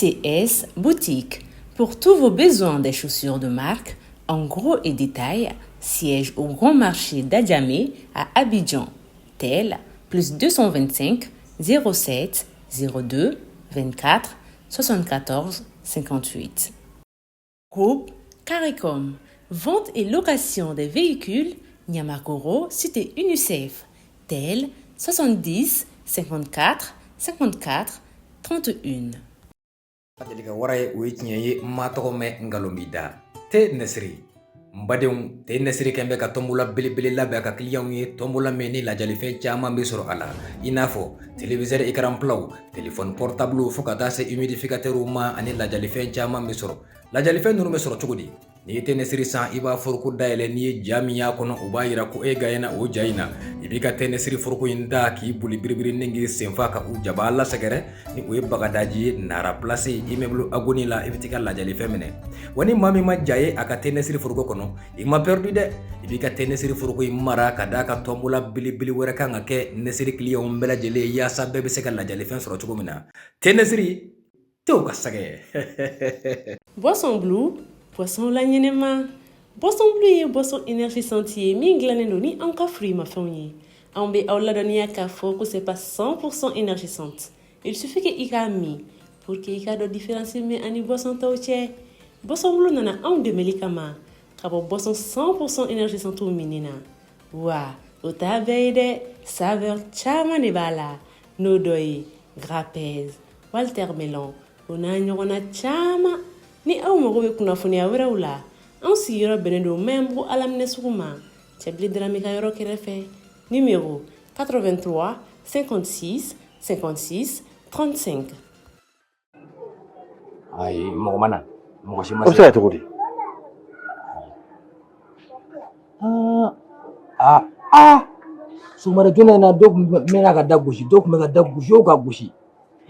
CS Boutique. Pour tous vos besoins des chaussures de marque, en gros et détail, siège au Grand Marché d'Adjamé à Abidjan. Tel plus 225 07 02 24 74 58. Groupe CARICOM. Vente et location des véhicules Niamakoro, cité UNICEF. Tel 70 54 54 31. Deli ka wara ye, o ye tiɲɛ ye. N ma tɔgɔ mɛn, nkalon b'i da te Nɛsiri. N badenw, te Nɛsiri kɛn bɛ ka tɔnbola belebele labɛn a ka kiliyanw ye, tɔnbola min ni lajalifɛn caman bɛ sɔrɔ a la, i n'a fɔ téléviseur écran plat, téléphone portable, fo ka taa se humidificateur ma, ani lajalifɛn caman bɛ sɔrɔ. Lajalifɛn ninnu bɛ sɔrɔ cogo di? N'i ye te Nɛsiri san, i b'a foroko dayɛlɛ. N'i ye ja min y'a kɔnɔ, o b'a yira ko e gagnena o ja in na. I b'i ka te Nɛsiri foroko in da k'i boli biribiri ni k'i senfa ka u jaba la sɛgɛrɛ ni o ye Bagadaji ye, Nara Place, immeuble Agoni la. I bɛ t'i ka lajalifɛn minɛ. Wa ni maa min ma ja ye a ka te Nɛsiri foroko kɔnɔ, i ma perdu dɛ. I b'i ka te Nɛsiri foroko in mara ka d'a ka tɔnbola belebele wɛrɛ kan ka kɛ Nɛsiri kiliyanw bɛɛ lajɛlen ye, yaasa bɛɛ bɛ se ka lajalifɛn sɔrɔ cogo min na. Te Nɛsiri tew ka sɛgɛ. Boisson Blue, boisson la ɲɛnɛma. Boisson Blue ye boisson énergisante ye min dilannen don ni anw ka fruits-mafɛnw ye. Anw bɛ aw ladɔnniya k'a fɔ ko c'est pas 100% énergisante. Il suffit que i k'a min pour que i k'a dɔn différence min ani boisson tɔw cɛ. Boisson Blue nana anw dɛmɛli kama ka bɔ boisson 100% énergisante minni na. Wa o t'a bɛɛ ye dɛ, saveur caman de b'a la, n'o dɔ ye grapez, Walter Melon, o n'a ɲɔgɔnna caman. Ni aw mago bɛ kunnafoniya wɛrɛw la, anw sigiyɔrɔ bɛnnen don Maɲanbugu Alaminɛ sugu ma, Cɛbilen Darame ka yɔrɔ kɛrɛfɛ. Numéro 83 56 56 35. Ayi, mɔgɔ ma na, mɔgɔ si ma. O bɛ se ka cogo di? Aa aa, sɔgɔmada joona in na, dɔw tun mɛnna ka da gosi, dɔw tun bɛ ka da gosi o ka gosi.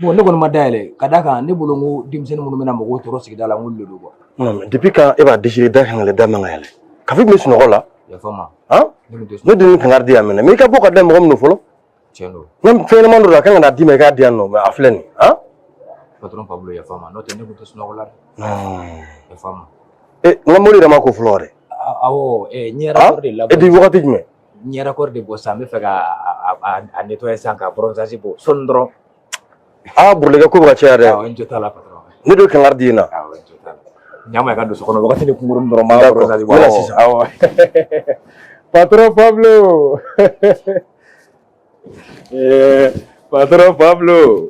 Bon, ne kɔni ma dayɛlɛ ka d'a kan ne bolo, n ko denmisɛnnin minnu bɛna mɔgɔw tɔɔrɔ sigida la, n k'olu de don quoi. Non, mais depuis quand e b'a décidé da kan ka yɛlɛ, da man ka yɛlɛ? Ka fɔ i tun bɛ sunɔgɔ la. Yafa ma. Han. Ne tun tɛ. Ne dun ye kangari di yan mɛnɛ, mais i ka bɔ ka da mɔgɔ min don fɔlɔ. Tiɲɛ don. N fɛn ɲɛnama dɔ don, a kan ka n'a d'i ma, i k'a di yan nɔ, mais a filɛ nin ye han. Patron Pablo, yafa ma, n'o tɛ ne tun tɛ sunɔgɔ la dɛ. Non. Yafa ma. E, n ka mobili yɛrɛ ma ko fɔlɔ dɛ. Awɔ, n ye raccord de labɔ. E di wagati jumɛn? N ye raccord de bɔ sisan, n bɛ fɛ ka a nettoyer sisan, ka bronzage bɔ sɔɔni dɔrɔn. Aa, burulɛkɛ ko bɛ ka caya dɛ. Awɔ, n jo t'a la, patron. Ne de ye kangari di yen na. Awɔ, n jo t'a la. Ɲama, i ka don so kɔnɔ wagati ni kunkurunin dɔrɔn, n b'a D'accord. bronzage bɔ. N bɛna Awɔ. sisan. Awɔ, patron Pablo. Patron Pablo.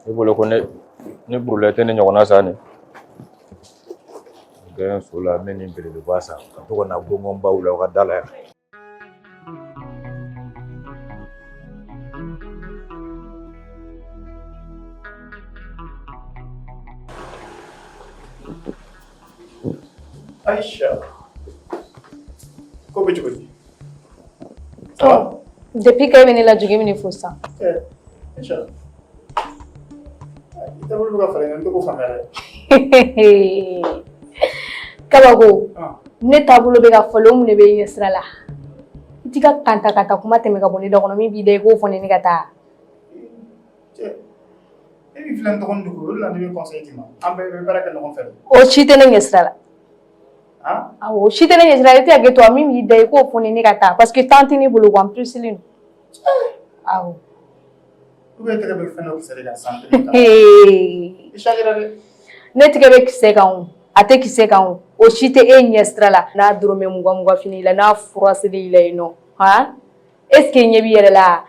E bolo ko ne burulɛ tɛ ne ɲɔgɔnna sa nin gɛrɛ so la, ne ni belebeleba san ka to ka na gɔngɔnbaw la, o ka da la yan. Aïcha. Ko bɛ cogo di? Ça va? Depuis que e bɛ ne lajigin, e bɛ ne fo sisan. Eh, Aïcha. I taabolo bɛ ka falen, n tɛ k'o faamuya dɛ. Kabako. Ah. Ne taabolo bɛ ka falen, o mun de bɛ e ɲɛ sira la? I t'i ka kanta kanta kuma tɛmɛ ka bɔ ne da kɔnɔ, min b'i da i k'o fɔ ne ka taa. Cɛ, e b'i filɛ n dɔgɔnin de koyi, o de la ne bɛ conseil d'i ma. An bɛɛ bɛ baara kɛ ɲɔgɔn fɛ. O si tɛ ne ɲɛ sira la. Ah? Awɔ, o si tɛ ne ɲɛ sira la. I tɛ hakɛ to a, min b'i da i k'o fɔ ne ka taa, parce que temps tɛ ne bolo quoi, n pressé don. Awɔ. Ou bien e tɛgɛ bɛ fɛn dɔ kisɛ de kan sisan? I changera dɛ. Ne tɛgɛ bɛ kisɛ kan o, a tɛ kisɛ kan o, o si tɛ e ɲɛ sira la. N'a dɔrɔmɛ 20 20 fini la, n'a furaseli la yen nɔ, han, est ce que ɲɛ b'i yɛrɛ la?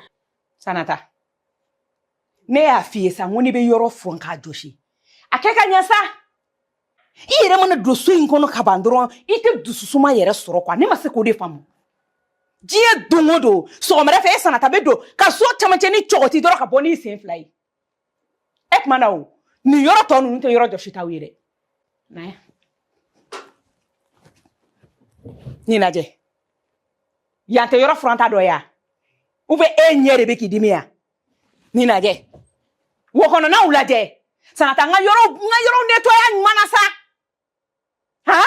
Sanata, ne y'a f'i ye sa, n ko n'i bɛ yɔrɔ furan k'a jɔsi, a kɛ ka ɲɛ sa. I yɛrɛ mana don so in kɔnɔ ka ban dɔrɔn, i tɛ dususuma yɛrɛ sɔrɔ quoi. Ne ma se k'o de faamu. Diɲɛ don o don, sɔgɔmada fɛ, e Sanata bɛ don ka so camancɛ ni cɔgɔti dɔrɔn ka bɔ n'i sen fila ye. E tuma na o, nin yɔrɔ tɔ ninnu tɛ yɔrɔ jɔsitaw ye dɛ. Na yan, nin lajɛ, yan tɛ yɔrɔ furanta dɔ ye wa? Ou bien e ɲɛ de bɛ k'i dimi yan? Nin lajɛ, wo kɔnɔnaw lajɛ. Sanata, n ka yɔrɔ nettoyer ɲuman na sa. Han,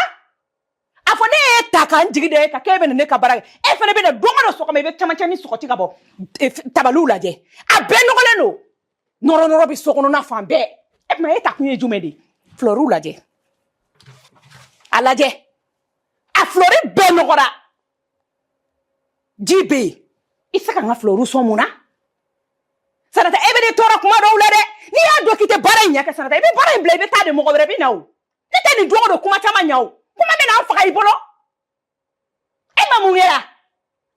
a fɔ ne y'e ta k'an jigi da e kan k'e bɛ na ne ka baara kɛ, e fana bɛ na don o don sɔgɔma, i bɛ camancɛ ni sɔgɔti ka bɔ. Tabaliw lajɛ, a bɛɛ nɔgɔlen don, nɔrɔ nɔrɔ bɛ so kɔnɔna fan bɛɛ. E tuma, e ta kun ye jumɛn de ye? Fleurs lajɛ, a lajɛ, a fleur bɛɛ nɔgɔra. Ji bɛ yen, i tɛ se ka n ka fleurs sɔn mun na? Sanata, e bɛ ne tɔɔrɔ kuma dɔw la dɛ. N'i y'a dɔn k'i tɛ baara in ɲɛ kɛ, Sanata, i bɛ baara in bila, i bɛ taa de, mɔgɔ wɛrɛ bɛ na o. Ne tɛ nin don o don kuma caman ɲɛ o, kuma bɛ n'an faga i bolo. E ma mun kɛra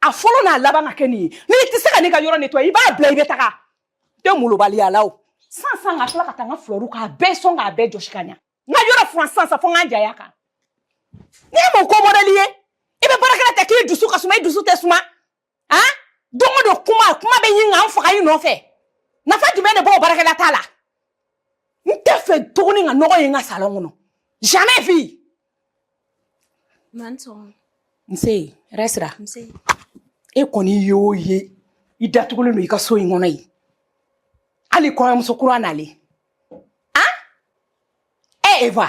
a fɔlɔ n'a laban ka kɛ nin ye? N'i tɛ se ka ne ka yɔrɔ nettoyer, i b'a bila, i bɛ taga. N tɛ molobaliya la o. San san ka tila ka taa n ka fleurs k'a bɛɛ sɔn, k'a bɛɛ jɔsi ka ɲa, n ka yɔrɔ furan sisan sisan, fo n k'an jaya kan. N'i ye mun ko modèle ye? I bɛ baarakɛla ta k'i dusu ka suma, i dusu tɛ suma. Han, don o don kuma kuma bɛ ɲini k'an faga i nɔfɛ. Nafa jumɛn de b'o baarakɛla ta la? N tɛ fɛ tuguni ka nɔgɔ ye n ka salon kɔnɔ, jamais vu. Ma ni sɔgɔma. Nse, hɛrɛ sira. Nse. E kɔni ye o ye, i datugulen don i ka so in kɔnɔ yen, hali kɔɲɔmuso kura nalen. Han, e Eva,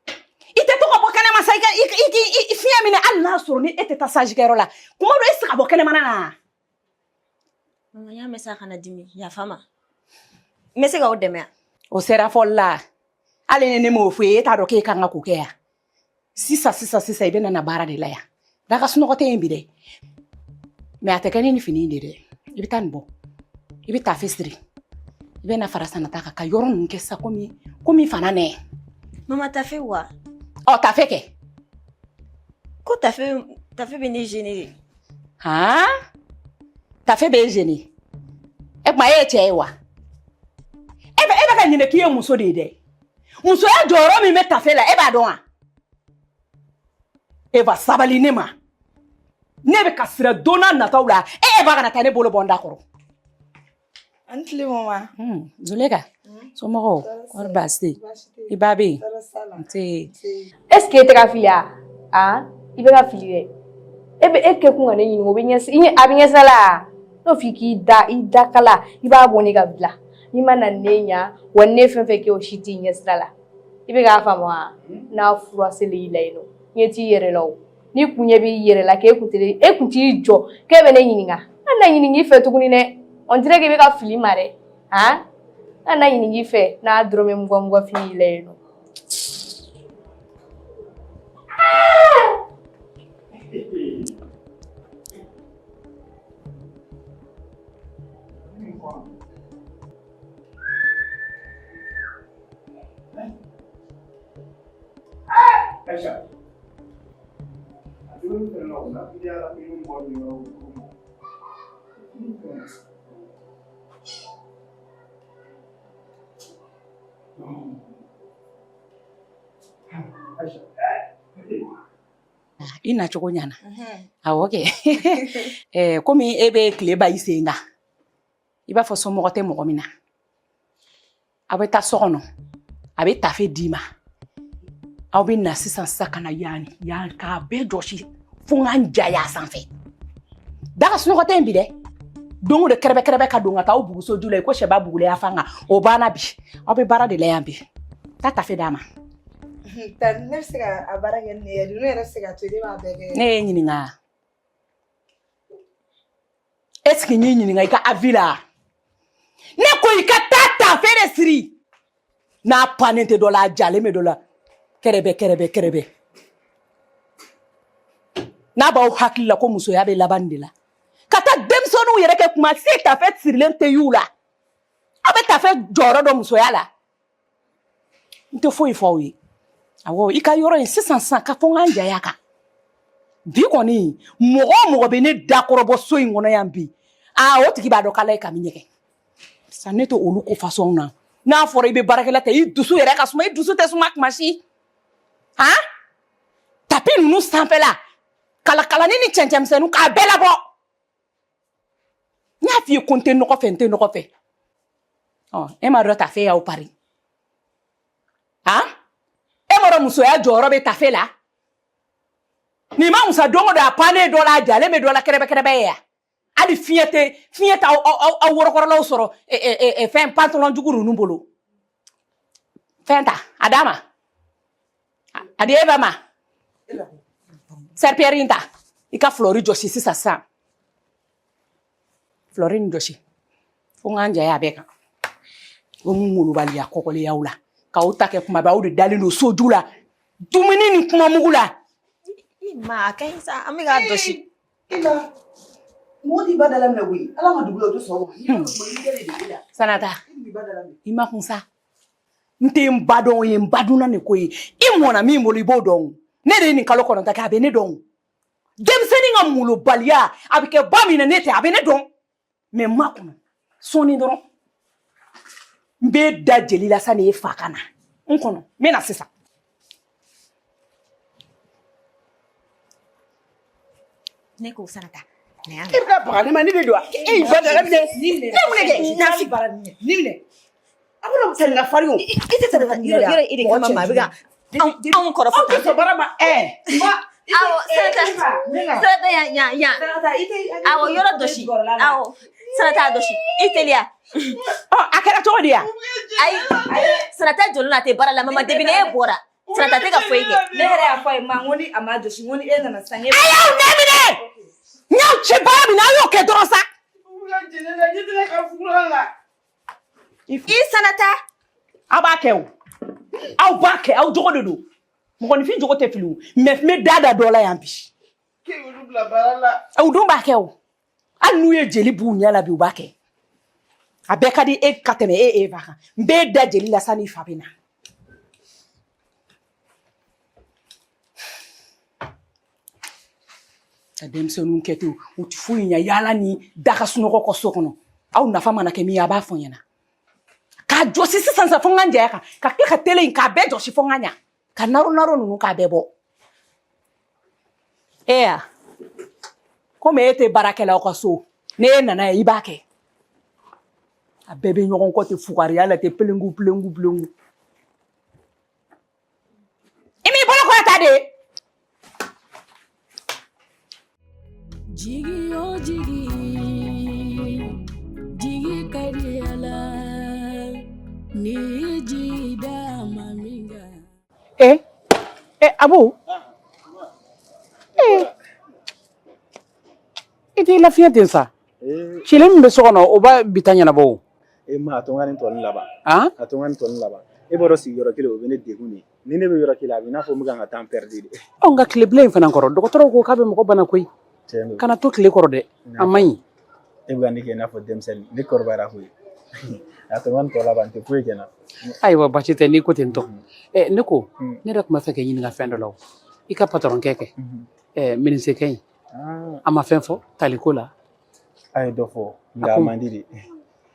i tɛ to ka bɔ kɛnɛma sa, i ka i fiɲɛ minɛ. Hali n'a sɔrɔ ni e tɛ taa sajikɛyɔrɔ la, kuma dɔ e tɛ se ka bɔ kɛnɛmana na. Mama, n y'a mɛn sa, kana dimi, yafa ma. N bɛ se k'aw dɛmɛ wa? O sera fɔli la. Hali ni ne m'o fɔ e ye, e t'a dɔn k'e kan ka k'o kɛ yan sisan sisan sisan. I bɛ na baara de la yan, da ka sunɔgɔ tɛ yen bi dɛ. Mɛ a tɛ kɛ ni nin fini in de dɛ. I bɛ taa nin bɔ, i bɛ taafe siri, i bɛ na fara Sanata kan ka yɔrɔ ninnu kɛ sa, komi fana nɛ. Mama, tafe wa? Ɔ, tafe kɛ. Ko tafe, tafe bɛ ne gêner de. Han, tafe bɛ e gêner? E tuma, e ye cɛ ye wa? E bɛ ka ɲinɛ k'i ye muso de ye dɛ. Musoya jɔyɔrɔ min bɛ tafe la, e b'a dɔn wa? Eva, sabali ne ma. Ne bɛ ka siran don n'a nataw la, e Eva kana taa ne bolo bɔ n da kɔrɔ. Ani tile, mama. Zuleka, somɔgɔw, kɔri baasi tɛ yen? I ba bɛ yen? Nse. Est ce que e tɛ ka fili a? Han, i bɛ ka fili dɛ. E bɛ e kɛ kun ka ne ɲininka, o bɛ ɲɛ i ɲɛ, a bɛ ɲɛ sira la. N'o f'i k'i da i da kala, i b'a bɔ ne ka bila. N'i ma na ne ɲa wa, ne fɛn fɛn kɛ, o si t'i ɲɛ sira la. I bɛ k'a faamu wa? N'a fura selen i la yen nɔ, ɲɛ t'i yɛrɛ la o. N'i kun ɲɛ b'i yɛrɛ la, k'e kun tɛ e kun t'i jɔ k'e bɛ ne ɲininka. An na ɲininka i fɛ tuguni dɛ. On dirait k'i bɛ ka fili ma dɛ. Han, an na ɲininka i fɛ n'a dɔrɔmɛ 20 20 fini i la yen nɔ. Aïcha. A dumuni fɛnɛ na o la, i y'a i bɛ mɔgɔ min yɔrɔ o. Aïcha. I nacogo ɲana. Awɔ kɛ. Komi e bɛ tile ba i sen kan, i b'a fɔ somɔgɔ tɛ mɔgɔ min na, aw bɛ taa so kɔnɔ, a bɛ tafe d'i ma. Aw bɛ na sisan sisan ka na yan yan k'a bɛɛ jɔsi fo n ka n ja y'a sanfɛ. Da ka sunɔgɔ tɛ yen bi dɛ. Don o don kɛrɛbɛ kɛrɛbɛ ka don ka taa aw bugu soju la i ko sɛba bugulen ya fan kan, o banna bi. Aw bɛ baara de la yan bi. Taa tafe d'a ma. Ne bɛ se ka a baara kɛ ne yɛrɛ, ne yɛrɛ bɛ se ka to ne b'a bɛɛ kɛ. Ne y'e ɲininka, est ce que n y'i ɲininka i ka avis la? Ne ko i ka taa tafe de siri, n'a pannen tɛ dɔ la, a jalen bɛ dɔ la, kɛrɛbɛ kɛrɛbɛ kɛrɛbɛ. N'a b'aw hakili la ko musoya bɛ laban nin de la, ka taa denmisɛnninw yɛrɛ kɛ kuma se tafe sirilen tɛ y'u la, aw bɛ tafe jɔyɔrɔ dɔn musoya la. N tɛ foyi fɔ aw ye. Awɔ, i ka yɔrɔ in sisan sisan ka fɔ n ka n jaya kan bi kɔni, mɔgɔ o mɔgɔ bɛ ne dakɔrɔbɔ so in kɔnɔ yan bi, aa, o tigi b'a dɔn k'ala ye kami ɲɛgɛn. Sisan ne tɛ olu ko fasɔnw na. N'a fɔra i bɛ baarakɛla ta, i dusu yɛrɛ ka suma, i dusu tɛ suma kuma si. Han, tapi ninnu sanfɛla kalakalani ni cɛncɛnmisɛnninw k'a bɛɛ labɔ. N y'a f'i ye ko n tɛ nɔgɔ fɛ, n tɛ nɔgɔ fɛ. Ɔ, e m'a dɔn tafe y'aw pari? Han, e m'a dɔn musoya jɔyɔrɔ bɛ tafe la? Nin ma musa don o don a pannen dɔ la, a jalen bɛ dɔ la, kɛrɛbɛ kɛrɛbɛ ye yan. Hali fiɲɛ tɛ, fiɲɛ tɛ aw worokɔrɔlaw sɔrɔ fɛn pantalon jugu ninnu bolo. Fɛn ta a d'a ma, a di Eva ma. Serpillière in ta, i ka flɔri jɔsi sisan sisan, flɔri nin jɔsi fo n ka n ja a bɛɛ kan. O mun molobaliya kɔkɔleyaw la k'aw ta kɛ kuma bɛɛ, aw de dalen don soju la, dumuni ni kumamugu la. Ma a ka ɲi sa, an bɛ k'a jɔsi. Mɔgɔ t'i ba da laminɛ koyi, ala ma dugu la o tɛ sɔn o ma. Sanata, i ma kun sa, n tɛ n ba dɔn, o ye n ba dunna de ko ye. I mɔna min bolo i b'o dɔn. Ne de ye nin kalo 9 kɛ, a bɛ ne dɔn. Denmisɛnnin ka molobaliya a bɛ kɛ ba min na, ne tɛ, a bɛ ne dɔn. Mɛ n ma kɔnɔ sɔɔni dɔrɔn n bɛ da jeli la sani e fa ka na n kɔnɔ. N bɛ na sisan. Ne ko Sanata. E bɛ baga ne ma, ne de don wa? E y'i ba da laminɛ. Ne mun de kɛ? Nafi bara nin minɛ. A bɛna tɛmɛ ka farin o. I tɛ tɛmɛ yɔrɔ yɔrɔ e de kama ma a bɛ ka anw kɔrɔfɔ. Aw tɛ sɔn baara ma ɛ. Awɔ Sanata, Sanata, yan yan yan. Awɔ, yɔrɔ dɔsi. Awɔ Sanata, a dɔsi, i teliya. Ɔ, a kɛra cogo di yan? Ayi, Sanata jɔlen a tɛ baara la mama, depuis ne bɔra Sanata tɛ ka foyi kɛ. Ne yɛrɛ y'a fɔ a ye ma, n ko ni a ma jɔsi, n ko ni e nana sisan. A y'aw nɛ minɛ, n y'aw ci baara min na, aw y'o kɛ dɔrɔn sa. I Sanata. Aw b'a kɛ o, aw b'a kɛ, aw jogo de don. Mɔgɔninfin jogo tɛ fili o, mɛ n bɛ da da dɔ la yan bi. U dun b'a kɛ o, hali n'u ye jeli b'u ɲɛ la bi, u b'a kɛ. A bɛɛ ka di e ka tɛmɛ e Eva kan. N b'e da jeli la sanni i fa bɛ na. Ka denmisɛnninw kɛ ten, u tɛ foyi ɲɛ yaala ni da ka sunɔgɔ kɔ so kɔnɔ. Aw nafa mana kɛ min ye, a b'a fɔ n ɲɛna. K'a jɔsi sisan sisan fo n ka n jɛya kan, ka tila ka tele in k'a bɛɛ jɔsi fo n ka ɲa, ka naro naro ninnu k'a bɛɛ bɔ. E ya komi e tɛ baarakɛlaw ka so, n'e nana ye i b'a kɛ. A bɛɛ bɛ ɲɔgɔn kɔ ten fugariya la ten, pelengu pelengu pelengu. I m'i bolo kɔrɔta de. Jigi o jigi, jigi ka di ala ni jigi da ma min kan. E e Abu, e i t'i lafiɲɛ ten sa. Cili min bɛ so kɔnɔ, o b'a bi ta ɲɛnabɔ o. E ma, a to n ka nin tɔnin laban. Han? A to n ka nin tɔnin laban. E b'a dɔn sigiyɔrɔ kelen o bɛ ne degun de. Ni ne bɛ yɔrɔ kelen, a bɛ i n'a fɔ n bɛ kan ka temps perdu de. Ɔ, nka tile bilen in fana kɔrɔ, dɔgɔtɔrɔw ko k'a bɛ mɔgɔ bana koyi. Tiɲɛ don. Kana to tile kɔrɔ dɛ, a man ɲi. E bɛ ka ne kɛ i n'a fɔ denmisɛnnin, ne kɔrɔbayara koyi. A to n ka nin tɔ laban, n tɛ foyi kɛ n na. Ayiwa, baasi tɛ n'i ko ten tɔ. Ɛ, ne ko ne yɛrɛ tun b'a fɛ k'i ɲininka fɛn dɔ la o. I ka patɔrɔnkɛ kɛ minisekɛ in, a ma fɛn fɔ taliko la? A ye dɔ fɔ, nka a man di de.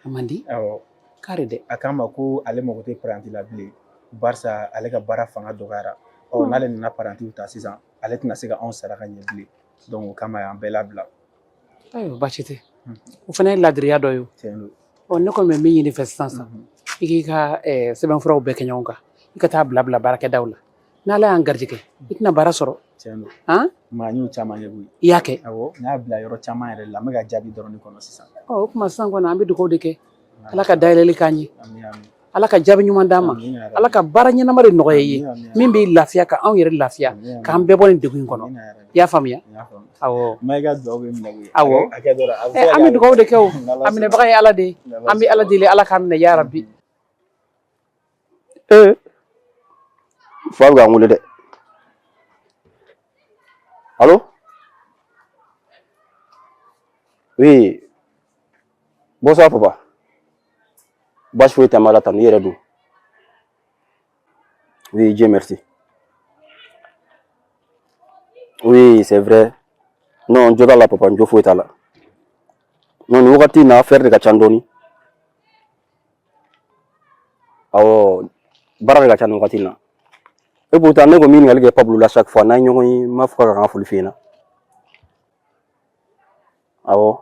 A man di? Awɔ. Kari dɛ. A k'an ma ko ale mago tɛ paranti la bilen, barisa ale ka baara fanga dɔgɔyara. Ɔ, n'ale nana parantiw ta sisan, ale tɛna se ka anw sara ka ɲɛ bilen. Donc o kama a y'an bɛɛ labila. Ayiwa, baasi tɛ. O fana ye ladiriya dɔ ye o. Tiɲɛ don. Ɔ, ne kɔni bɛ min ɲini fɛ sisan sisan, i k'i ka sɛbɛnfuraw bɛɛ kɛ ɲɔgɔn kan, i ka taa bila bila baarakɛdaw la. N'Ala y'an garijɛgɛ i tɛna baara sɔrɔ. Tiɲɛ don. Han? Maa n y'o caman kɛ koyi. I y'a kɛ? Awɔ, n y'a bila yɔrɔ caman yɛrɛ la, n bɛ ka jaabi dɔrɔn de kɔnɔ sisan. Ɔ o tuma sisan kɔni an bɛ dugawu de kɛ. Ala ka dayɛlɛli k'an ye. Ami ami. Ala ka jaabi ɲuman d'an ma. Ala ka baara ɲɛnama de nɔgɔya i ye min b'i lafiya ka anw yɛrɛ lafiya k'an bɛɛ bɔ nin degun in kɔnɔ. I y'a faamuya? Awɔ. Ma i ka dugawu bɛ minɛ koyi. Awɔ. A kɛ dɔrɔn, a bɛ se ka An bɛ kɛ. dugawu de kɛ o. N'Ala A sɔnna. minɛbaga ye Ala de ye. N'Ala An bɛ Ala sɔnna. deli Ala k'a minɛ ya rabi. Ee, fa bɛ ka n wele dɛ. Allo? Oui. Bonsoir papa. Baasi foyi tɛ, an bɛ Ala tanu, i yɛrɛ dun? Oui, Dieu merci. Oui, c'est vrai. Non, n jo t'a la papa, n jo foyi t'a la. Non, nin wagati in na affaire de ka ca dɔɔni. Awɔ, baara de ka ca nin wagati in na. Et pourtant ne ko n bɛ ɲininkali kɛ Pablo la chaque fois n'an ye ɲɔgɔn ye, n b'a fɔ k'a ka n ka foli f'i ɲɛna. Awɔ.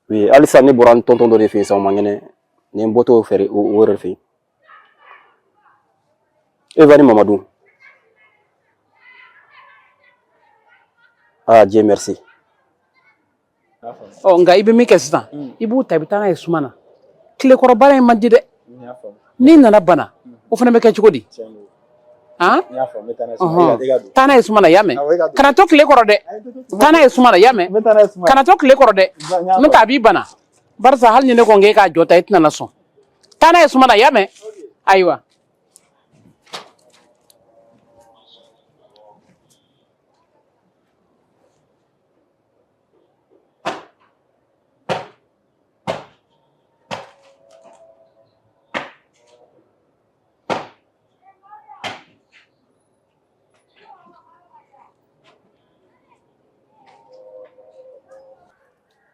Oui, halisa ne bɔra n tonton dɔ de fɛ yen sisan, o man kɛnɛ. Ni n bɔtɔ o fɛ o yɛrɛ fɛ yen. Eva ni Mamadu. Ah, Dieu merci. Ɔ nka i bɛ min kɛ sisan, i b'u ta i bɛ taa n'a ye suma na. Tilekɔrɔ baara in man di dɛ. N'i nana bana, o fana bɛ kɛ cogo di? Han? Ɔhɔn. Taa n'a ye suma na, y'a mɛn? Kana to tile kɔrɔ dɛ. Taa n'a ye suma na, y'a mɛn? Kana to tile kɔrɔ dɛ. N'o tɛ a b'i bana. Barisa hali ni ne ko k'e k'a jɔ ta, i tɛna na sɔn. Taa n'a ye suma na, y'a mɛn? Ayiwa.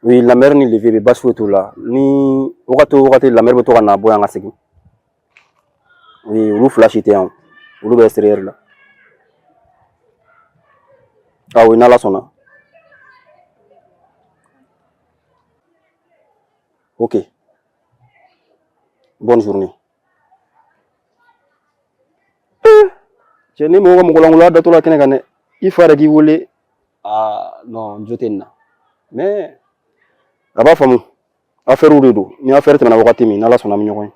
Oui, la mère ni le vieux bɛ baasi foyi t'u la. Ni wagati o wagati la mère bɛ to ka na bɔ yan ka segin. Oui, olu fila si tɛ yan. Olu bɛ extérieur la. Ah oui, n'Ala sɔnna. Ok. Bonne journée. Cɛ ni mɔgɔ ka mɔgɔlankolonya datɔ la kɛnɛ kan dɛ. I fa yɛrɛ k'i wele. Ah non, jo tɛ nin na. Mais a b'a faamu. Affaire de don. Ni affaire tɛmɛna wagati min, n'Ala sɔnna an bɛ ɲɔgɔn ye.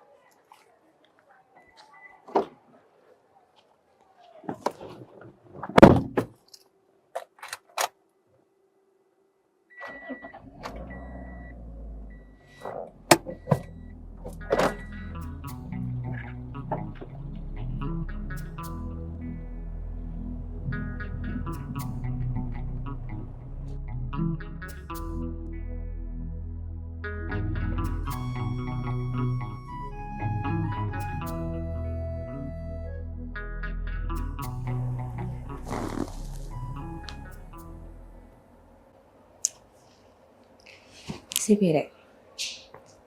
Sepe yɛrɛ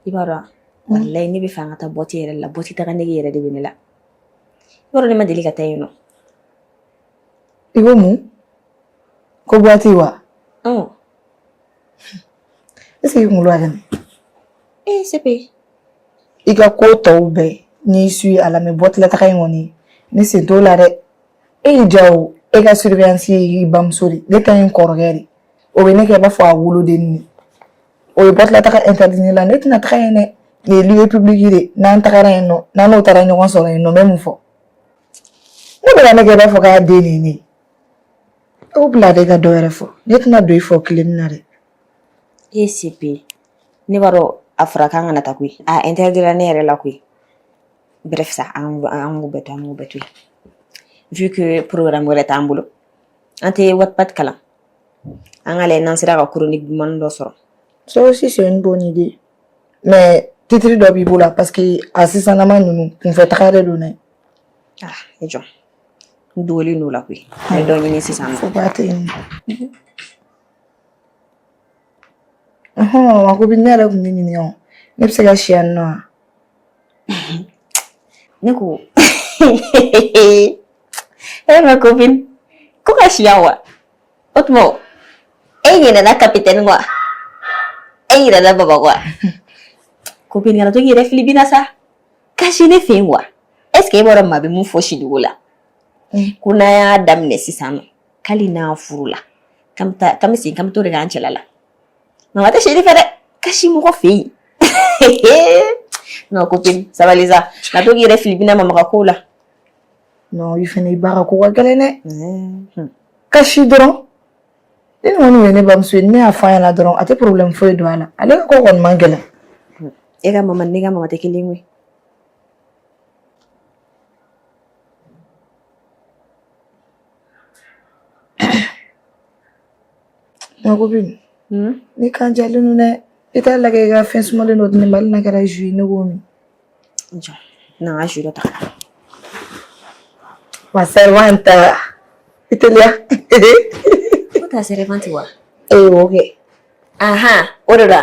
i b'a dɔn walayi ne bɛ fɛ an ka taa boîte yɛrɛ la boîte taga nege yɛrɛ de bɛ ne la i b'a dɔn ne ma deli ka taa yen nɔ I ko mun ko boîte wa? Est-ce que i kunkolo ka kɛnɛ? Ee Sepe I ka ko tɔw bɛɛ n'i su a la mais boîte la taga in kɔni ne sen t'o la dɛ. E y'i ja o, e ka surveillance ye i bamuso de, ne ta ye n kɔrɔkɛ de. O bɛ ne kɛ i b'a fɔ a woloden de. O ye boîte la taga interdit ne la, ne tɛna taga yen dɛ. Nin ye lieu public de, n'an tagara yen nɔ, n'an n'o taara ɲɔgɔn sɔrɔ yen nɔ, n bɛ mun fɔ? Ne bɛ ka ne kɛ i b'a fɔ k'a den de ye ne ye. O bila de ka dɔ wɛrɛ fɔ. Ne tɛna don i fɔ kelen na dɛ. E Sepe ne b'a dɔn a fɔra k'an kana taa koyi a interdira ne yɛrɛ la koyi bref sa an k'o bɛɛ to an k'o bɛɛ to yen vu que programme wɛrɛ t'an bolo an tɛ Wattpad kalan an ka lajɛ n'an sera ka chronique dumanni dɔ sɔrɔ. Ça aussi c'est une bonne idée. Mais titre dɔ b'i bolo parce que a sisanlama ninnu kunfɛ taga de don dɛ. Ah e jɔ n dogolen don o la koyi n bɛ dɔ ɲini sisan nɔ. Fo ba tɛ yen. Ɔhɔn, a ko bi ne yɛrɛ tun bɛ ɲininka o. Ne bɛ se ka si yan nɔ wa? Ne ko eh ma copine ko ka si yan wa o tuma e ɲinɛna capitaine kɔ wa e ɲinɛna baba kɔ wa copine kana to k'i yɛrɛ fili bin na sa ka si ne fɛ yen wa Est ce que e b'a dɔn maa bɛ mun fɔ siliko la? Ko n'an y'a daminɛ sisan nɔ, k'ali n'an furula, k'an bɛ taa, k'an bɛ segin k'an bɛ t'o de k'an cɛla la. Mama tɛ sili fɛ dɛ, ka si mɔgɔ fɛ yen. Non copine, sabali sa, na to k'i yɛrɛ fili bina mama ka kow la. Non, i fɛnɛ, i ba ka ko ka gɛlɛn dɛ. Ka si dɔrɔn, ne ni kɔni ye ne bamuso ye, ne y'a fɔ a ɲɛna dɔrɔn, a tɛ problème foyi don a la. Ale ka ko kɔni man gɛlɛn. E ka mama ni ne ka mama tɛ kelen koyi. Ma copine, ne kan jalen don dɛ. I t'a lajɛ i ka fɛn sumalen dɔ di ne ma, hali n'a kɛra jus ye, ne k'o min. Jɔ, na n ka jus dɔ ta ka na. Ma servante, i teliya. O ta servante wa? Ee, o kɛ. Ahan, o de la.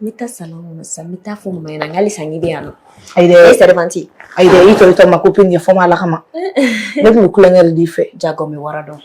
N bɛ taa salon kɔnɔ sisan, n bɛ taa fɔ mama ɲɛna n k'ale san k'i bɛ yan nɔ. Ayi dɛ. E servante. Ayi dɛ, i tɔ i tɔ ma copine, yafa n ma Ala kama. Ne tun bɛ kulonkɛ de i fɛ. Jago n bɛ wara dɔn.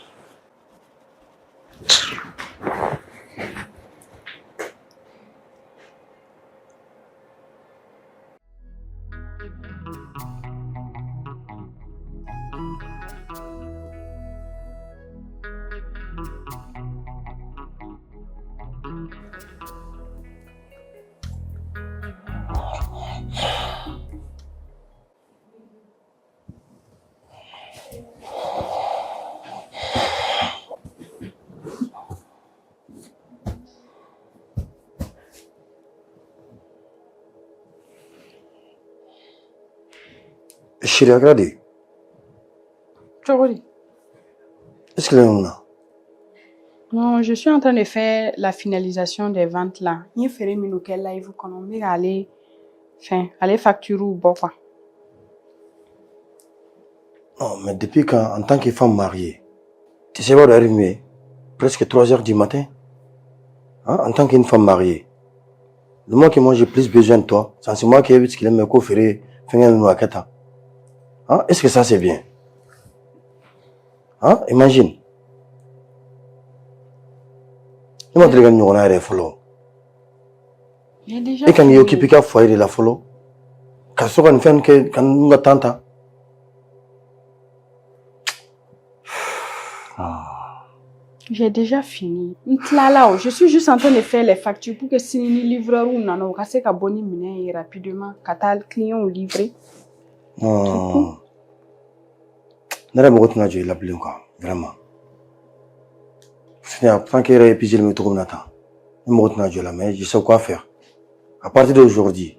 Chérie, a kɛra di? Cogo di? E sigilen don mun na? Non, je suis en train de faire la finalisation des ventes là. N ye feere minnu kɛ live kɔnɔ, n bɛ k'ale fɛn, ale facture bɔ quoi. Non, mais depuis quand, en tant que femme mariée, tu sais pas d'arriver presque 3 heures du matin, hein, en tant qu'une femme mariée, le moment que moi j'ai plus besoin de toi, c'est moi qui ai vu ce qu'il aime ko feere fɛnkɛ ninnu a kɛ tan. Hein, est-ce que ça c'est bien? Hein, imagine. Ne ma deli ka nin ɲɔgɔnna yɛrɛ fɔlɔ. J'ai déjà E kan k'i fini. occuper i ka foyer de la fɔlɔ. Ka sɔrɔ ka nin fɛn kɛ ka ninnu ka temps ta. Ah. J'ai déjà fini. N tilala o. Je suis juste en train de faire les factures pour que sini ni livreur nana, u ka se ka bɔ ni minɛn ye rapidement ka taa client livrer. Non. Ne yɛrɛ mago tɛna jɔ i la bilen quoi, vraiment. Parce que tant que e yɛrɛ épuisé bɛ cogo min na tan, ne mago tɛna jɔ i la, mais je sais quoi faire. À partir d'aujourd'hui,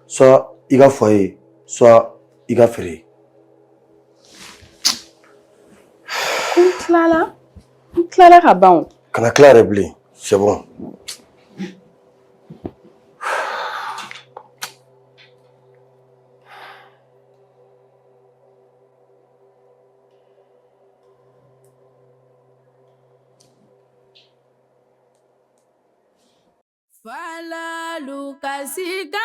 soit i ka foyer, soit i ka feere. Ko n tilala. N tilala ka ban o. Kana tila yɛrɛ bilen, c'est bon. Falalu kasikan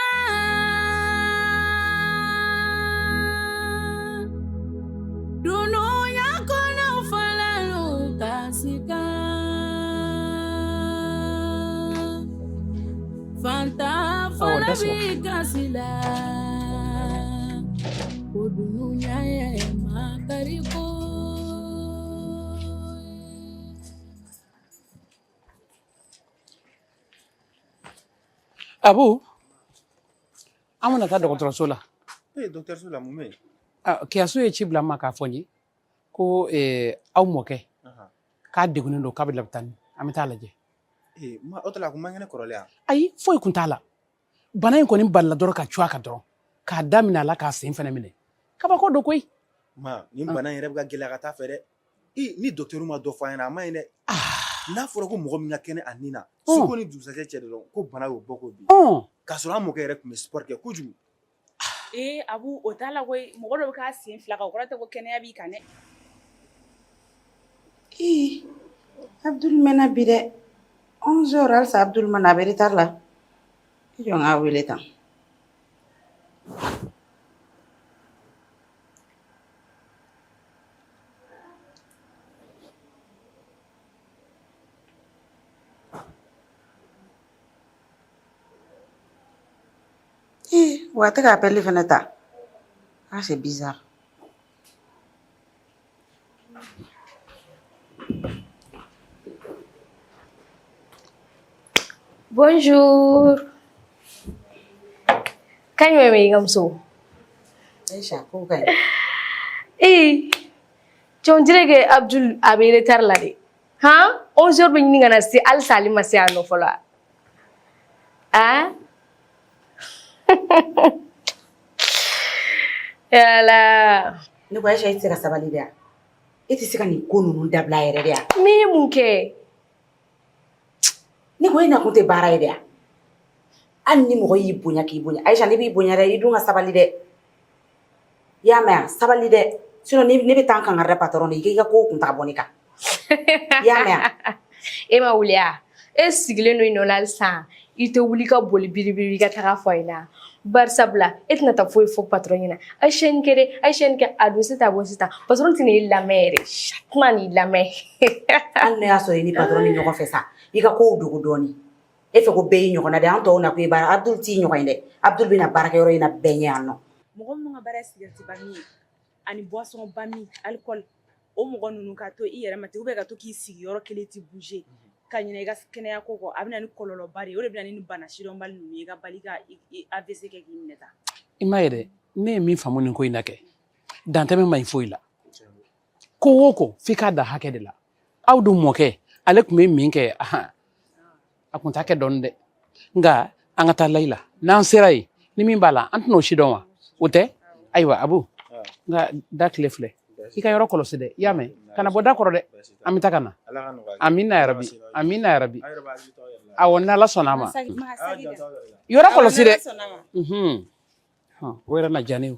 dunuya kɔnɔ, falalu kasikan, fantan Awɔ, fana da sɔgɔ. bi kasi la ko dunuya ye makari ko. Abu, an bɛna taa dɔgɔtɔrɔso la. Ee, dɔgɔtɔrɔso la, mun bɛ yen? Ah, Kiyasu ye ci bila n ma k'a fɔ n ye ko aw mɔkɛ k'a degunnen don, k'a bɛ lapitani, an bɛ taa lajɛ. Ee, ma o tɛ la, a kun man kɛnɛ kɔrɔlen yan? Ayi, foyi kun t'a la. Bana in kɔni balila dɔrɔn ka cu a kan dɔrɔn, k'a daminɛ a la, k'a sen fɛnɛ minɛ. Kabako don koyi. Ma, nin bana in yɛrɛ bɛ ka gɛlɛya ka taa fɛ dɛ. Ee, ni dɔgɔtɔrɔ ma dɔ fɔ an ɲɛna, a man ɲi dɛ. N'a fɔra ko mɔgɔ min ka kɛnɛ a nin na, suko ni dugusajɛ cɛ dɔrɔn, ko bana y'o bɔ ko bi, k'a sɔrɔ an mɔkɛ yɛrɛ tun bɛ sport kɛ kojugu. Ee Abu, o t'a la koyi. Mɔgɔ dɔ bɛ k'a sen fila kan, o kɔrɔ tɛ ko kɛnɛya b'i kan dɛ. Ee, Abdul mɛnna bi dɛ. 11 heures, halisa Abdul ma na, a bɛ retard la. I jɔ n k'a wele tan. Ee, wa a tɛ ka appel fɛnɛ ta. Ah, c'est bizarre. Bonjour. Kan jumɛn bɛ yen ka muso? Aïcha, ko ka ɲi. Ee, cɛ on dirait que Abdul a bɛ retard la dɛ. Han? 11 heures bɛ ɲini ka na se halisa ale ma se yan nɔ fɔlɔ. Ah? Yala. Ne ko Aïcha, e tɛ se ka sabali de wa? E tɛ se ka nin ko ninnu dabila yɛrɛ de wa? Ne ye mun kɛ? Ne ko e nakun tɛ baara ye de wa? Hali ni mɔgɔ y'i bonya k'i bonya, Aïcha ne b'i bonya dɛ, i dun ka sabali dɛ. I y'a mɛn wa? Sabali dɛ. Sinon ne bɛ taa n kangari da patron ye, i k'i ka kow kun ta ka bɔ ne kan. I y'a mɛn wa? E ma wuli wa? E sigilen don i nɔ la halisa. I tɛ wuli ka boli biribiri i ka taga fɔ a ɲɛna. Bari sabula e tɛna taa foyi fɔ patron ɲɛna. Aïcha nin kɛ dɛ, Aïcha nin kɛ, a don sisan a bɔ sisan. Patron tɛna e lamɛn yɛrɛ. A tɛna n'i lamɛn. Hali n'o y'a sɔrɔ i ni patron bɛ ɲɔgɔn fɛ sa, i ka kow dogo dɔɔnin. E fɛ ko bɛɛ y'i ɲɔgɔnna de, an tɔw nakun ye baara. Abdul t'i ɲɔgɔn ye dɛ. Abdul bɛna baarakɛyɔrɔ in na bɛɛ ɲɛ yan nɔ. Mɔgɔ minnu ka baara ye sigarɛti ba min ye ani boisson ba min, alcool, o mɔgɔ ninnu ka to i yɛrɛ ma ten ou bien ka to k'i sigi yɔrɔ kelen tɛ bouger ka ɲinɛ i ka kɛnɛya ko kɔ, a bɛ na ni kɔlɔlɔba de ye. O de bɛ na ni bana sidɔnbali ninnu ye, ka bali ka AVC kɛ k'i minɛ tan. I m'a ye dɛ, ne ye min faamu nin ko in na kɛ, dantɛmɛ man ɲi foyi la. Ko o ko f'i k'a dan hakɛ de la. Aw dun mɔkɛ, ale tun bɛ min kɛ, ahan, a tun t'a kɛ dɔɔnin dɛ. Nka an ka taa layila, n'an sera yen, ni min b'a la, an tɛna o si dɔn wa? O tɛ? Ayiwa Abu, nka da tile filɛ, i ka yɔrɔ kɔlɔsi dɛ, i y'a mɛn? Kana bɔ da kɔrɔ dɛ, an bɛ taa ka na. Amina yarabi, amina yarabi. Awɔ, n'Ala sɔnna a ma. Yɔrɔ kɔlɔsi dɛ. O yɛrɛ na diya ne ye.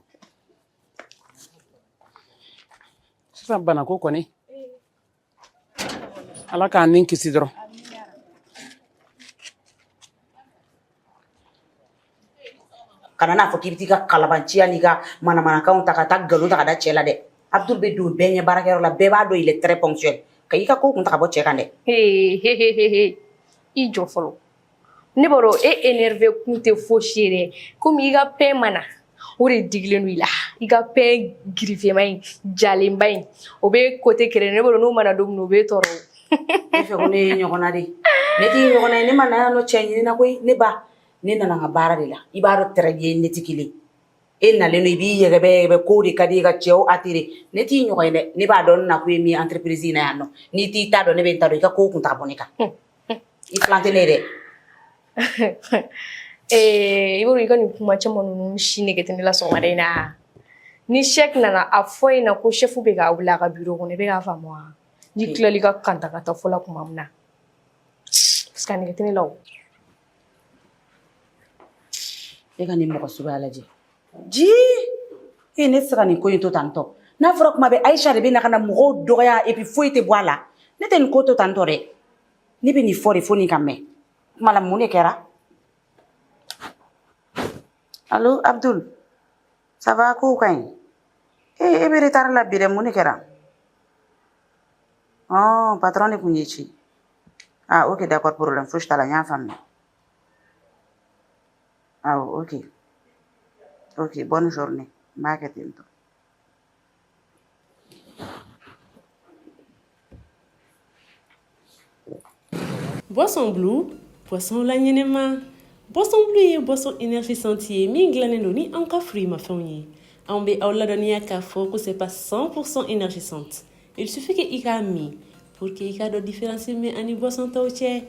Sisan banako kɔni, Ala k'an ni kisi dɔrɔn. Kana n'a fɔ k'i bɛ t'i ka kalabanciya n'i ka manamanakanw ta ka taa nkalon ta ka da cɛ la dɛ. Abdul bɛ don bɛɛ ɲɛ baarakɛyɔrɔ la, bɛɛ b'a dɔn il est très ponctuel. Ka i ka ko kun ta ka bɔ cɛ kan dɛ. He, i jɔ fɔlɔ. Ne b'a dɔn e énervé kun tɛ fosi ye dɛ. Komi i ka pain ma na, o de digilen don i la. I ka pain girifema in, jalenba in, o bɛ côté kelen. Ne b'a dɔn n'o mana don min na, o bɛ tɔɔrɔ. E fɛ ko ne ye ɲɔgɔnna de ye. Ne t'i ɲɔgɔnna ye, ne ma na yan nɔ cɛ ɲini na koyi. Ne ba, ne nana n ka baara de la. I b'a dɔn très bien ne tɛ kelen. E nalen don, i b'i yɛgɛbɛ yɛgɛbɛ, kow de ka di i ka cɛw attirer. Ne t'i ɲɔgɔn ye dɛ. Ne b'a dɔn n nakun ye min ye entreprise in na yan nɔ. N'i t'i ta dɔn, ne bɛ n ta dɔn. I ka kow kun ta ka bɔ ne kan. I filan tɛ ne ye dɛ. I b'a dɔn i ka nin kuma caman ninnu si nege tɛ ne la sɔgɔmada in na. Ni Sɛki nana a fɔ e ɲɛna ko chef bɛ k'a wele a ka bureau kɔnɔ, i bɛ k'a faamu wa? N'i tilal'i ka kantakata fɔ la tuma min na. Parce que a nege tɛ ne la o. E ka nin mɔgɔ suguya lajɛ. Ji! E ne tɛ se ka nin ko in to tan tɔ. N'a fɔra kuma bɛɛ Aïcha de bɛ na ka na mɔgɔw dɔgɔya et puis foyi tɛ bɔ a la. Ne tɛ nin ko to tan tɔ dɛ. Ne bɛ nin fɔ de fo nin ka mɛn. Kuma la mun de kɛra? Allo Abdul. Ça va, kow ka ɲi? E e bɛ retard la bi dɛ, mun de kɛra? Ɔn, patron de tun y'i ci. Ah ok, d'accord, problème fosi t'a la, n y'a faamuya. Awɔ, ok. Ok, bonne journée. N b'a kɛ ten tɔ. Boisson Blue, boisson la ɲɛnɛma. Boisson Blue ye boisson énergisante ye min dilannen don ni anw ka fruits-mafɛnw ye. Anw bɛ aw ladɔnniya k'a fɔ ko c'est pas 100% énergisante. Il suffit que i k'a min pour que i k'a dɔn différence min ani boisson tɔw cɛ.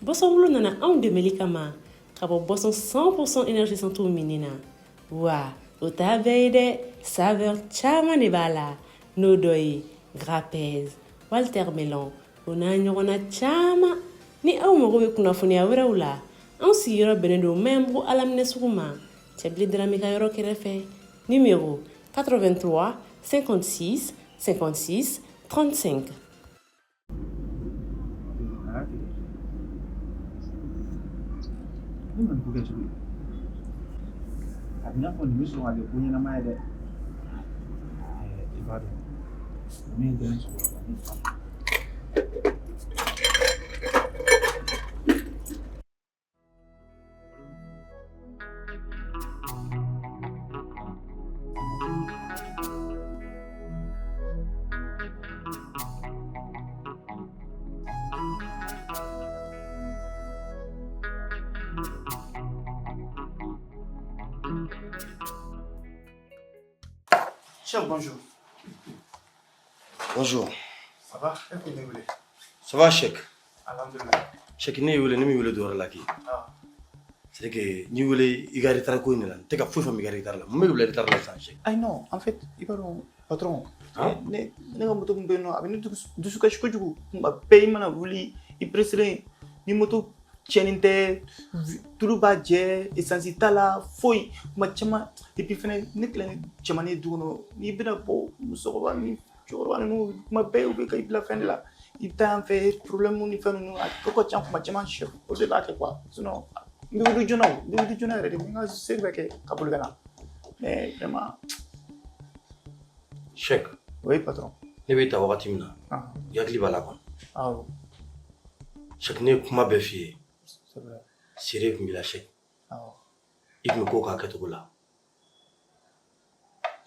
Boisson Blue nana anw dɛmɛli kama ka bɔ boisson 100% énergisante minni na. Wa o t'a bɛɛ ye dɛ, saveur caman de b'a la, n'o dɔ ye grapez, watermelon, o n'a ɲɔgɔnna caman. Ni aw mago bɛ kunnafoniya wɛrɛw la, anw sigiyɔrɔ bɛnnen don Maɲanbugu Alaminɛ sugu ma, Cɛbilen Darame ka yɔrɔ kɛrɛfɛ. Numéro 83 56 56 35. Ne ma nin ko kɛ cogo di? A bɛ i n'a fɔ nin bɛ sɔn ka kɛ ko ɲɛnama ye dɛ. I b'a dɔn ninnu ye den sɔrɔ ne fa. Chef, bonjour. Bonjour. Ça va? E ko ne wele. Ça va, Cheikh? Alhamdulillah. Cheikh, ne y'i wele, ne m'i wele dɔwɛrɛ la k'i. C'est que n y'i wele i ka retard ko in de la. N tɛ ka foyi faamu i ka retard la. Mun bɛ k'i bila retard la sisan, Cheikh? Ayi non, en fait, i b'a dɔn patron, Hein? ne ka moto min bɛ yen nɔ, a bɛ ne dusu kasi kojugu. Kuma bɛɛ i mana wuli, i pressélen, ni moto tiɲɛnen tɛ, tulu b'a jɛ, essence t'a la, foyi. Kuma caman, et puis fɛnɛ, ne filɛ ni cɛmannin ye du kɔnɔ, n'i bɛna bɔ, musokɔrɔba ni cɛkɔrɔba ninnu, kuma bɛɛ u bɛ ka i bila fɛn de la. I bɛ taa yan fɛ, problème ni fɛn ninnu, a ko ka ca kuma caman, chef, o de b'a kɛ quoi. Sinon, n bɛ wuli joona o, n bɛ wuli joona yɛrɛ de, n bɛ n ka seli bɛɛ kɛ ka boli ka na. Mais vraiment. Cheikh. Oui, patron. Ne b'i ta wagati min na, i hakili b'a la kɔni. Awɔ. Cheikh, ne ye kuma bɛɛ f'i ye. C'est vrai. Seere tun b'i la, Cheikh. Awɔ. I tun bɛ ko k'a kɛcogo la.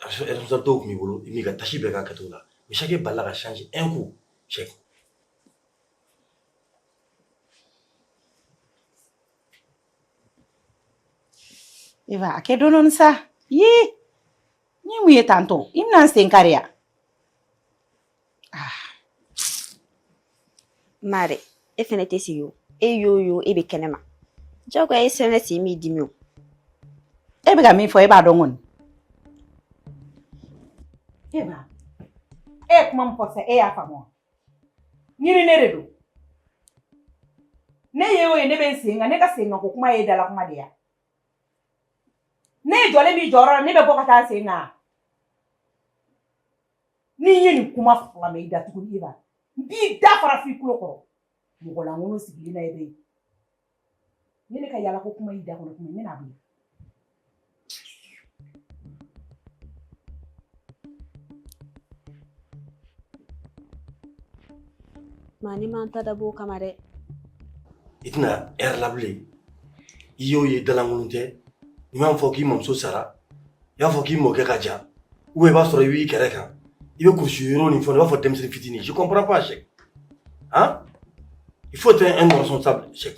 Responsabilité tun b'i bolo, i m'i ka tâche bɛɛ k'a kɛcogo la. Mais Cheikh, e balila ka changer un coup, Cheikh. Eva, a kɛ dɔɔni dɔɔni sa. Ye, n ye mun ye tantɔ? I bɛna n sen kari ya? Ma dɛ, e fɛnɛ tɛ sigi o. E y'o yo, e bɛ kɛnɛma. Jagoya e sɛnɛ sen b'i dimi o. E bɛ ka min fɔ, e b'a dɔn kɔni. Eva, e ye kuma min fɔ sisan, e y'a faamu wa? Ɲini ne de don. Ne ye o ye, ne bɛ n sen kan, ne ka sen kan ko kuma ye dala kuma de ya. Ne jɔlen b'i jɔyɔrɔ la, ne bɛ bɔ ka taa n sen kan. N'i ye nin kuma fila mɛn i da tuguni, Eva, n b'i da fara f'i tulo kɔrɔ. Mɔgɔ lankolon sigilen na i bɛ yen. Ni ne ka yala ko kuma y'i da kɔnɔ tuma, n bɛna bila. Ma ne m'an ta dabɔ o kama dɛ. I tɛna heure la bilen. I y'o ye dalankolon tɛ. I m'a fɔ k'i mamuso sara. I b'a fɔ k'i mɔkɛ ka jan. Ou bien i b'a sɔrɔ i b'i kɛrɛ kan. I bɛ kurusi yɔrɔ nin fɛnw i b'a fɔ denmisɛnnin fitinin. Je comprends pas, Cheikh. Hein? Il faut être un responsable, Cheikh.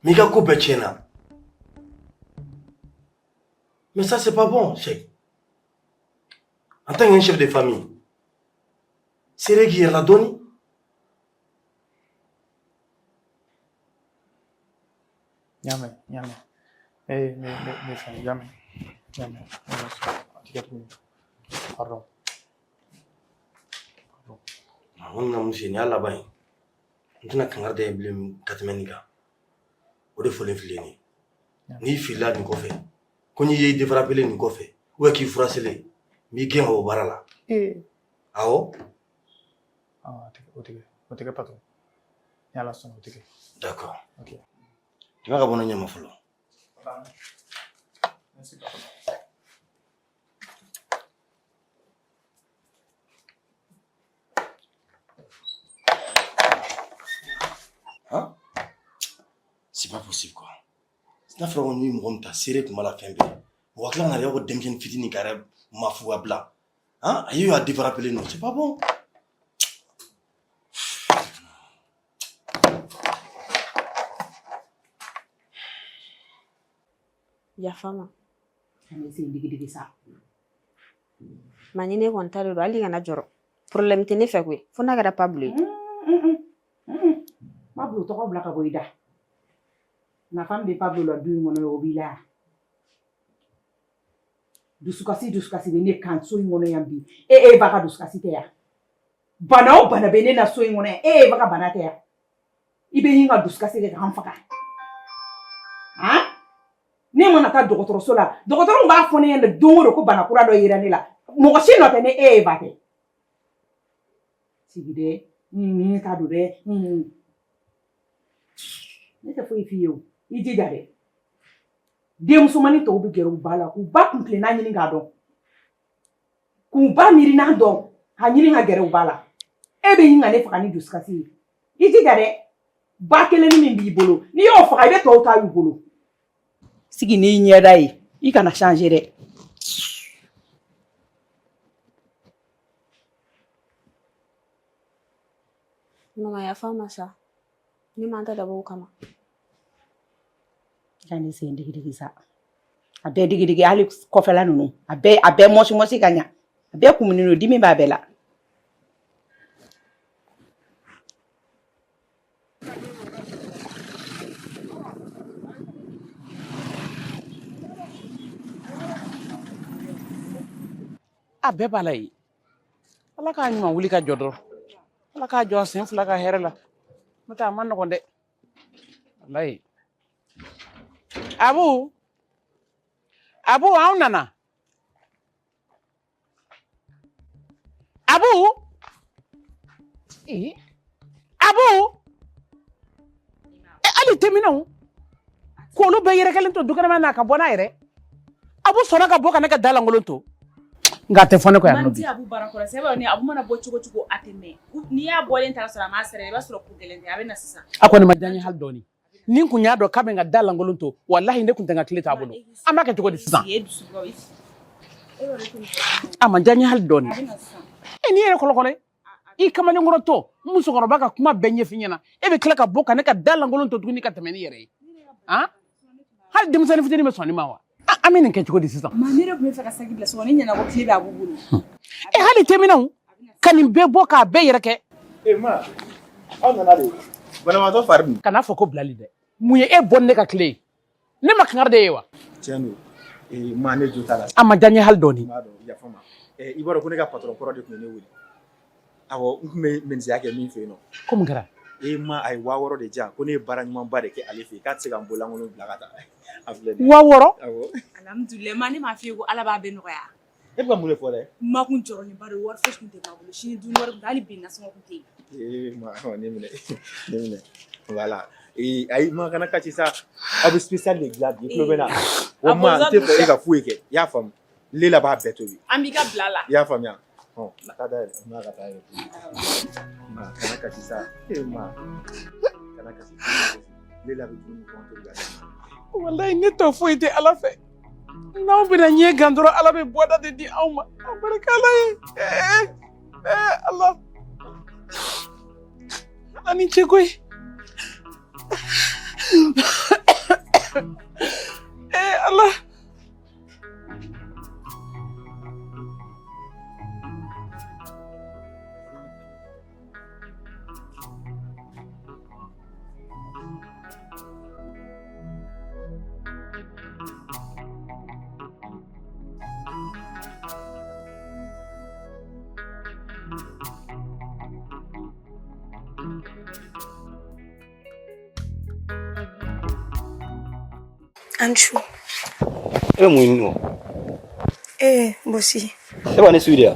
Mais i ka ko bɛɛ tiɲɛna. Mais ça, c'est pas bon, Cheikh. En tant qu'un chef de famille, seere k'i yɛrɛ la dɔɔni. N y'a mɛn, n y'a mɛn. Ne fɛn, n y'a mɛn, n y'a mɛn. A ti kɛ tuguni. Pardon. N kɔni ka mun f'i ye, nin y'a laban ye. N tɛna kangari da i ye bilen ka tɛmɛ nin kan. O de fɔlen filɛ nin ye. N'i filila nin kɔfɛ, ko n'i ye défrapé nin kɔfɛ, ou bien k'i furaselen, n b'i gɛn ka bɔ baara la. Awɔ. Ah, o tɛ kɛ, o tɛ kɛ patron. Ni Ala sɔnna, o tɛ kɛ. D'accord. Ok. Tɛmɛ ka bɔ ne ɲɛma fɔlɔ. Merci, patron. Hein? C'est pas possible quoi. N'a fɔra ko n'i ye mɔgɔ min ta seere tun b'a la fɛn bɛɛ. Mɔgɔ ka tila ka na yɛrɛ ko denmisɛnnin fitinin ka yɛrɛ mafuya bila. Hein? A y'a défrapé non, c'est pas bon. Yafa ma. An bɛ sen digi digi sa. Ma ni ne kɔni ta de don, hali kana jɔrɔ. Problème tɛ ne fɛ koyi. Fo n'a kɛra Pablo ye. Pablo tɔgɔ bila ka bɔ i da. Nafa min bɛ Pablo la du in kɔnɔ, o b'i la. Dusukasi dusukasi bɛ ne kan so in kɔnɔ yan bi. E ba ka dusukasi tɛ yan. Bana o bana bɛ ne na so in kɔnɔ yan. E ba ka bana tɛ yan. I bɛ ɲini ka dusukasi kɛ k'an faga. Han? Ne mana taa dɔgɔtɔrɔso la, dɔgɔtɔrɔw b'a fɔ ne ɲɛna don o don ko bana kura dɔ yera ne la. Mɔgɔ si nɔ tɛ ne e ba tɛ. Sigi dɛ, ne ta don dɛ. Ne tɛ foyi f'i ye o. I jija dɛ. Denmusomanin tɔw bɛ gɛrɛ u ba la k'u ba kuntilenna ɲini k'a dɔn. K'u ba miirina dɔn ka ɲini ka gɛrɛ u ba la. E bɛ ɲini ka ne faga ni dusukasi ye. I jija dɛ. Ba kelennin min b'i bolo, n'i y'o faga, i bɛ tɔw ta y'u bolo. Sigi n'i ɲɛda ye, i kana changer dɛ. Mama, yafa ma sa. Ne m'an ta dabɔ o kama. Ka ne sen digi digi sa. A bɛɛ digidigi, hali kɔfɛla ninnu, a bɛɛ mɔsi mɔsi ka ɲa. A bɛɛ kumunen don, dimi b'a bɛɛ la. A bɛɛ b'a la yen. Ala k'a ɲuman wuli ka jɔ dɔrɔn. Ala k'a jɔ a sen fila ka hɛrɛ la. N'o tɛ a ma nɔgɔn dɛ. Walayi. Abu, Abu, anw nana. Abu! Ee, Abu! E hali teminɛw k'olu bɛɛ yɛrɛkɛlen to dukɛnɛma na ka bɔ n'a yɛrɛ. Abu sɔnna ka bɔ ka ne ka da lankolon to. Nka a tɛ fɔ ne kɔ yan nɔ bi. Abu barakɔrɔ sɛbɛn ni Abu mana bɔ cogo cogo, a tɛ mɛn. N'i y'a bɔlen ta sɔrɔ a m'a sɛrɛ, i b'a sɔrɔ ko gɛlɛn tɛ, a bɛ na sisan. A kɔni ma diya n ye hali dɔɔni. Ni n kun y'a dɔn k'a bɛ n ka da lankolon to, walahi ne kun tɛ n ka kile t'a bolo. An b'a kɛ cogo di sisan? A ma diya n ye hali dɔɔni. E n'i yɛrɛ kɔlɔkɔlɔ i kamalenkɔrɔ tɔ, musokɔrɔba ka kuma bɛɛ ɲɛf'i ɲɛna, e bɛ tila ka bɔ ka ne ka da lankolon to tuguni ka tɛmɛ n'i yɛrɛ ye. Han, hali denmisɛnnin fitinin bɛ sɔn nin ma wa? An bɛ nin kɛ cogo di sisan? Ma, ne yɛrɛ tun bɛ fɛ ka saki bila so kɔnɔ, ne ɲɛna ko kile bɛ Abu bolo. E hali teminɛw ka nin bɛɛ bɔ k'a bɛɛ yɛrɛ kɛ. E ma, aw nana de banabaatɔ fari dun. Kana fɔ ko bilali dɛ. Mun ye e bɔ ni ne ka kile ye? Ne ma kangari de ye wa? Tiɲɛ don. Ee ma, ne jo t'a la. A ma diya n ye hali dɔɔni. N b'a dɔn, yafa n ma. I b'a dɔn ko ne ka patron kɔrɔ de tun ye ne wele. Awɔ, n tun bɛ menuisier kɛ min fɛ yen nɔ. Ko mun kɛra? E ma, a ye 6000 de di yan ko ne ye baara ɲumanba de kɛ ale fɛ yen, k'a tɛ se ka n bololankolon bila ka taa. A filɛ nin ye. 6000? Awɔ. Alhamdulilayi ma, ne m'a f'i ye ko Ala b'a bɛɛ nɔgɔya. E bɛ ka mun de fɔ dɛ? Ma kun jɔrɔlenba don, wari fosi tun tɛ ma bolo, sini dun wari tun tɛ, hali bi nasɔngɔ tun tɛ yen. Ee ma, ne minɛ, ne minɛ. Voilà. Ee ayi ma, kana kasi sa. Aw bɛ spécial de dilan bi, i tulo bɛ n na. O ma, n tɛ fɛ e ka foyi kɛ, i y'a faamu. Lela b'a bɛɛ tobi. An b'i ka bila la. I y'a faamuya? Ɔ, taa da yɛlɛ, ma ka taa yɛlɛ. Ma, kana kasi sa. Ee ma, kana kasi. Lela bɛ dumuni kɔn tobi ka d'a ma. Walayi ne tɔ foyi tɛ Ala fɛ. N'anw bɛna ɲɛ gan dɔrɔn, Ala bɛ bɔda de di anw ma. A barika Ala ye. Ee, ee Ala. Ala ni ce koyi. Ee Ala. An su. E bɛ mun ɲini wa? Ee, bosi. E b'a ne suit de ya?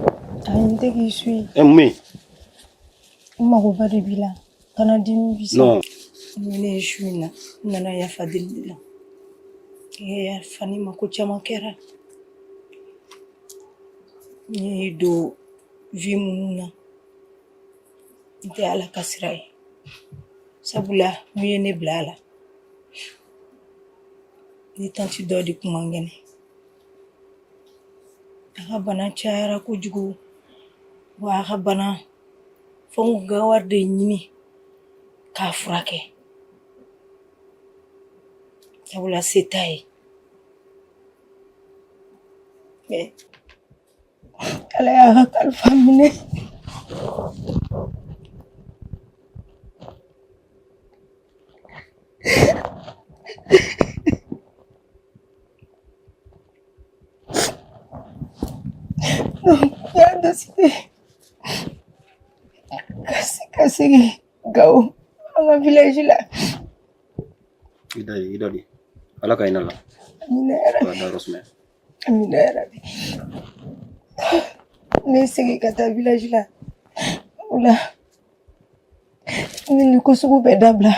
Ayi, n tɛ k'i suit. E mun bɛ yen? N magoba de b'i la. Kana dimi bi sa. Non. Ni ne ye su in na, n nana yafa deli de la. I ka yafa ne ma, ko caman kɛra. Ne ye don vie minnu na, n tɛ Ala ka sira ye. Sabula mun ye ne bila a la? Ni tanti dɔ de kun man kɛnɛ. A ka bana cayara kojugu. Wa a ka bana fo n ka wari de ɲini k'a furakɛ. Sabula se t'a ye. Mais Ala y'a ka kalifa minɛ. Donc, n y'a décidé ka segin Gawo, an ka village la. I da di, i da di. Ala ka hinɛ a la. Amina ya Ala Rabbi. da yɔrɔ sumaya. Amina ya Rabbi. Ne segin ka taa village la. O la, n ye nin ko sugu bɛɛ dabila.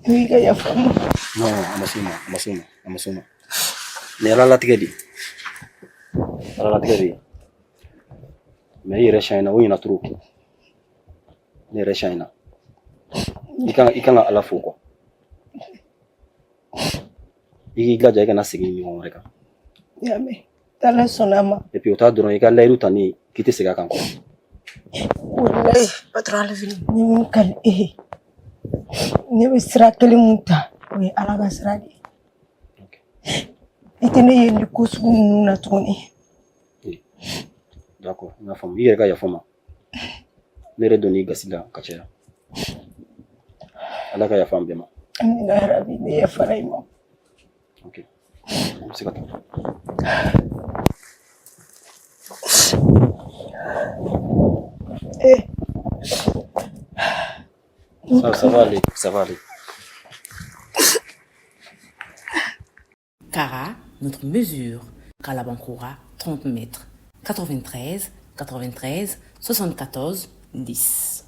I ka yafa n ma. Non, a ma s'o ma, a ma s'o ma, a ma s'o ma. Nin ye Ala latigɛ de ye. Ala latigɛ de ye. Mais i yɛrɛ siɲɛ na, o ɲɛna trop. Ne yɛrɛ siɲɛ na. I kan ka Ala fo quoi. I k'i jilaja i kana segin ɲɔgɔn wɛrɛ kan. N y'a mɛn. N'Ala sɔnna a ma. Et puis o t'a dɔrɔn i ka layidu ta ne ye k'i tɛ segin a kan quoi. Walayi, patron Alvin, ni min ka di e ye, ne bɛ sira kelen mun ta. O ye Ala ka sira de ye. I tɛ ne ye nin ko sugu ninnu na tuguni. D'accord, n y'a faamu. I yɛrɛ ka yafa n ma. Ne yɛrɛ donn'i gasi la ka caya. Ala ka yafa an bɛɛ ma. Amina yarabi, ne yafara i ma. Ok, an bɛ se ka taa. Eh. Ça va aller, ça va aller. Cara, notre mesure. Kalabankoura, 30 mètres. 93 93 74 10.